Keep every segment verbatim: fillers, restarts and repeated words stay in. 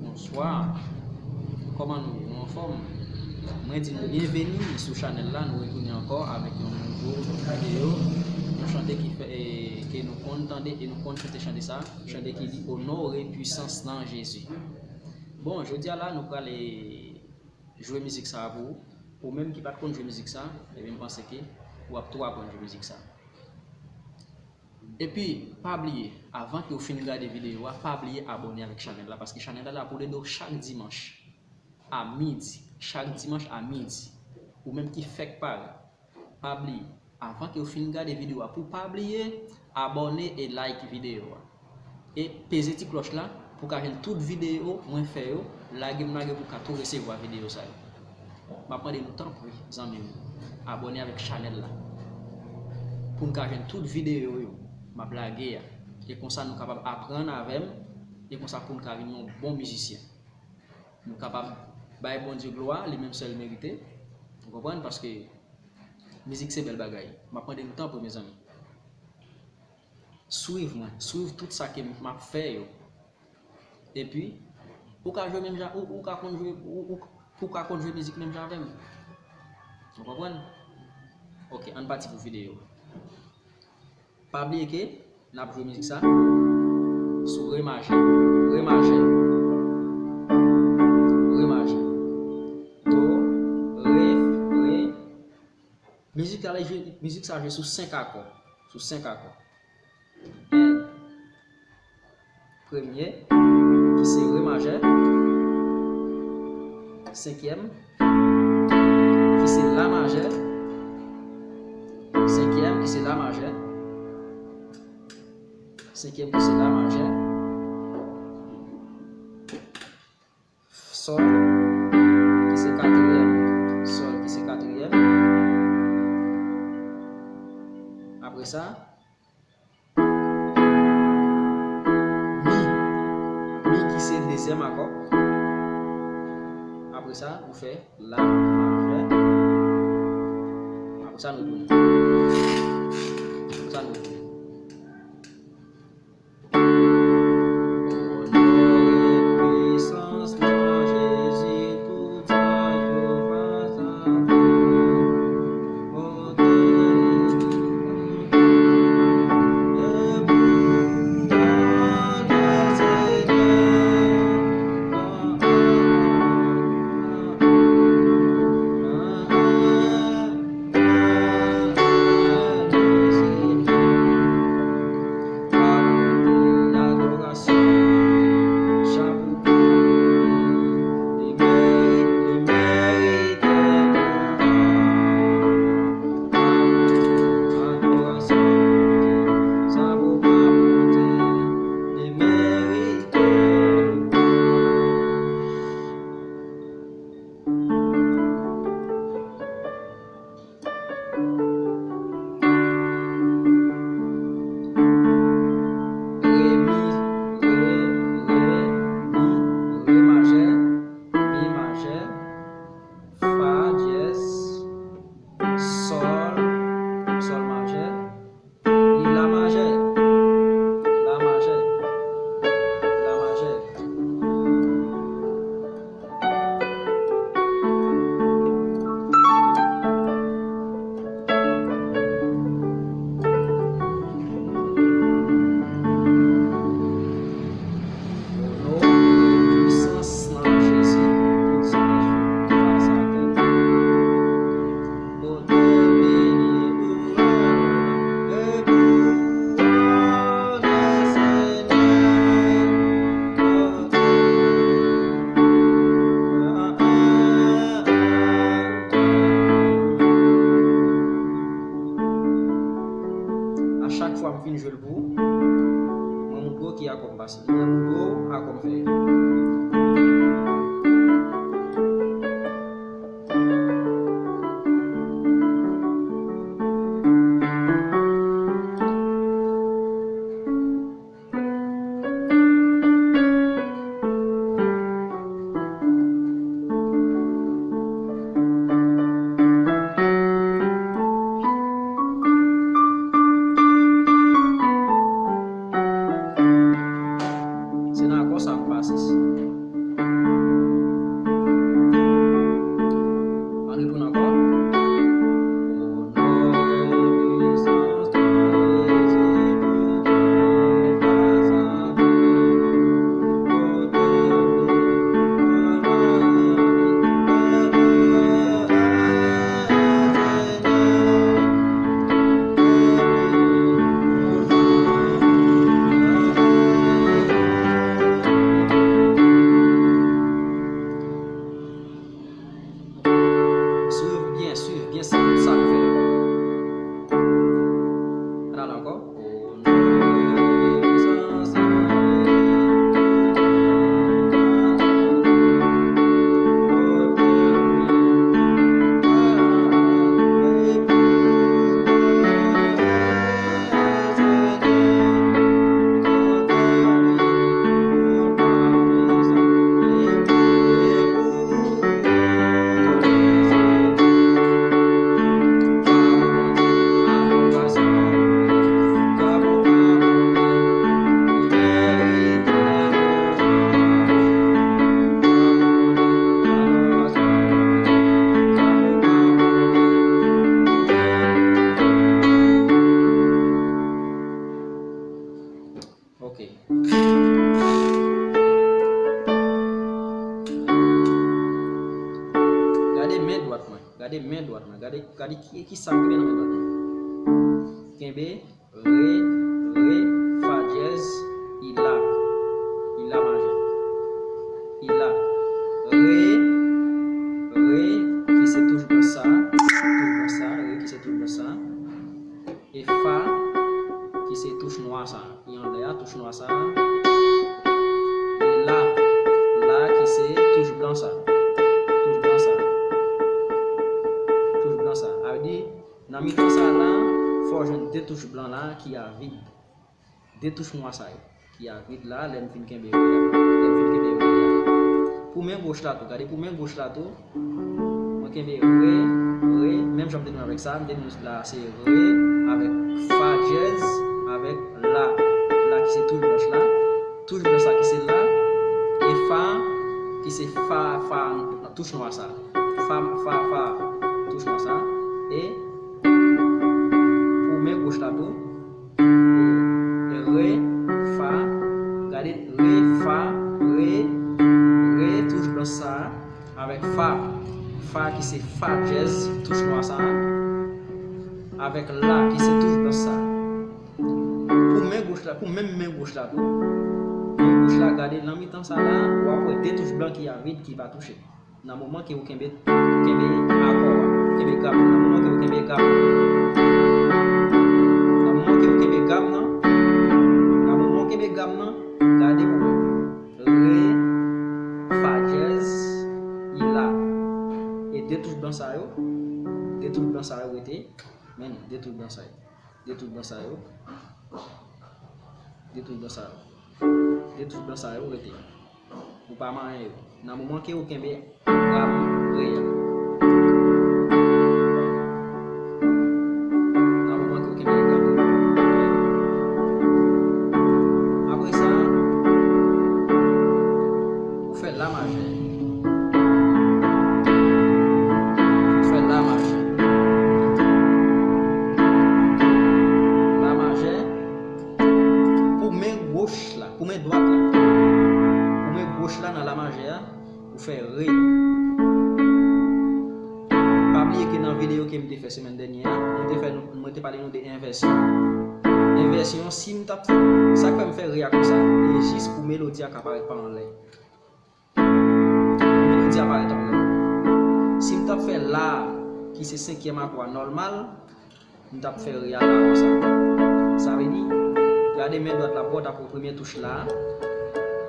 Bonswa. Kòman nou ye? Nou anfòm? Mwen di nou byenveni sou chanèl la. Nou retounen ankò avèk yon nouvo videyo. Yon chante ki fè, e, ke nou konn tande e nou konn chante chante sa. Chante ki di, Onore pwisans nan Jezi. Bon, jodi a la, nou prale jwe mizik sa a pou ou. Ou menm ki pa t konn jwe mizik sa, ebyen, m panse ke w ap tou aprann jwe mizik sa. Epi, pa bliye, avan ke w fin gade videyo a, pa bliye abòne avèk chanèl la, paske chanèl la la pou l ede w chak dimanch a midi. Chak dimanch a midi. Ou menm ki fèk pare, pa bliye, avan ke w fin gade videyo a, pou w pa bliye, abòne e like videyo a. E peze ti klòch la pou w ka jwenn tout videyo mwen fè yo, lage m lage pou w ka tou resevwa videyo sa yo. M ap mande nou tanpri, zanmi m, abòne avèk chanèl la. Pou n ka jwenn tout videyo yo m ap lage a. E konsa nou kapab aprann avè m, e konsa pou n ka vin yon bon mizisyen. Nou kapab bay Bondye glwa, li menm sèl merite. Ou konprann? Paske mizik se bèl bagay. M ap mande nou tanpri, mezanmi. Swiv mwen, swiv tout sa ke m ap fè yo. Epi, ou ka jwe menm jan, ou, ou ka konn jwe, ou, ou, ou ka konn jwe mizik menm jan avè m. Ou konprann? Ok, ann pati pou videyo. Pa bliye ke n ap jwe mizik sa sou re majè, re majè, re majè, do, re, re. Mizik sa jwe, mizik sa jwe sou senk akò, sou senk akò. Premye, ki se re majè. Senkyèm, ki se la majè. Senkyèm, ki se la majè. Senkyèm, ki se la majè. Sòl, ki se katriyèm. Sòl, ki se katriyèm. Apre sa, mi. Mi ki se dezyèm akò. Apre sa, nou fè la majè. Apre sa, nou tounen. Apre sa, nou tounen. Onore pwisans nan Jezi, tout sa Jewova sa fè. Re, mi, re, re, mi, re majè, mi majè, fa dyèz, sòl, sòl majè, e la majè, la majè, la majè. A chak fwa m fin jwe l pou ou, mwen montre w ki akò m pase. Mwen montre w akò m fè. Se nan akò sa m pase. Gade men dwat mwen. Gade men dwat mwen. Gade, gade ki, ki sa m gen nan men dwat mwen. Kenbe re, re, fa dyèz, i la. I la majè. I la. Re, re, ki se touch blanch sa. Touch blanch sa. Re, ki se touch blanch sa. E fa, ki se touch nwa sa. I anlè a, touch nwa sa. E la, la ki se touch blan sa. Touch blan sa. Touch blan sa. A vle di, nan mitan sa la, fò w jwenn de touch blan la ki a vid. De touch nwa sa yo ki a vid la, lè m fin kenbe re a. Lè m fin kenbe re a. Pou men goch la tou, gade pou men goch la tou. Mwen kenbe re, re, menm jan m te nou avèk sa, m te nou la se re, avèk fa dyèz, avèk la, la ki se touch blanch la, touch blanch sa ki se la, e fa, ki se fa, fa, touch nwa sa, fa, fa, fa, touch nwa sa, e pou men goch la tou, e re, fa, gade, re, fa, re, re, touch blanch sa, avèk fa, fa ki se fa dyèz, touch nwa sa, avèk la ki se touch blanch sa. Pou men goch la, pou menm men goch la tou. Men goch la, gade nan mitan sa la, w ap wè de touch blan ki a vid ki pa touche. Nan moman ke ou kenbe, kenbe akò a, kenbe gam nan, nan moman ke ou kenbe gam nan, nan moman ke ou kenbe gam nan, nan moman ou kenbe gam nan, gade pou wè. Re, fa dyèz, i la. E de touch blan sa yo, de touch blan sa yo rete. Men, de touch blan sa yo. De touch blan sa yo. De touch blan sa yo. De touch blan sa yo rete. Ou pa manyen yo. Nan moman ke ou kenbe gam re a. Nan moman ke ou kenbe gam re a. Apre sa, ou fè la majè. Ou fè la majè. La majè. Pou men goch la, pou men dwat la. Pou men goch la nan la majè a, ou fè re. Pa bliye ke nan videyo ke m te fè semèn dènyè a, mwen te fè nou, mwen te pale nou de envèsyon. Envèsyon, si m t ap fè, sa k fè m fè re a konsa, e jis pou melodi a ka parèt pa anlè. Melodi a parèt anlè. Si m t ap fè la, ki se senkyèm akò a nòmal, m t ap fè re a la konsa. Sa vle di, gade men dwat la, bò, t ap wè premye touch la,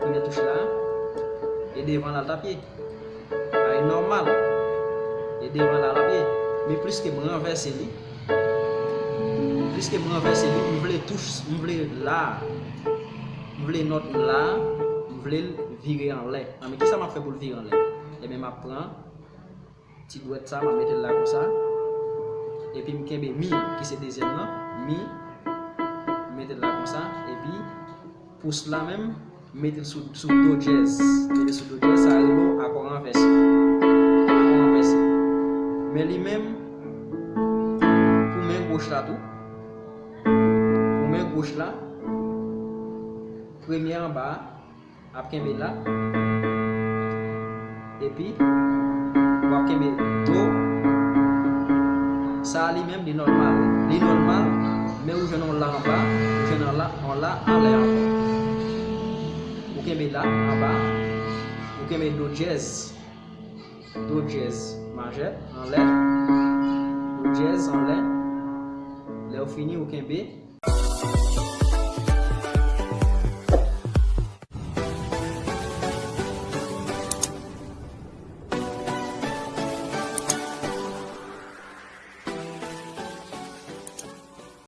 premye touch la, e devan la l t ap ye. Sa e nòmal. E devan la l ap ye. Men pliske m ranvèse li, pliske m ranvèse li, m vle touch, m vle la, m vle nòt la, m vle l vire anlè. Anben, kisa m ap fè pou l vire anlè? Ebyen, m ap pran ti dwèt sa, m ap mete l la konsa. Epi m kenbe mi, ki se dezyèm nan, mi, m mete l la konsa. Epi pous la menm, m mete l sou, sou do dyèz. Mete l sou do dyèz, sa rele w akò ranvèse. Akò ranvèse. Men li menm, pou men goch la tou. Pou men goch la, premye anba a, ap kenbe la. Epi, w ap kenbe do. Sa a li menm, li nòmal. Li nòmal, men ou jwenn yon la anba, ou jwenn yon la, yon la anlè ankò. Ou kenbe la anba, ou kenbe do dyèz. Do dyèz majè anlè. Do dyèz anlè. Lè w fini, ou kenbe.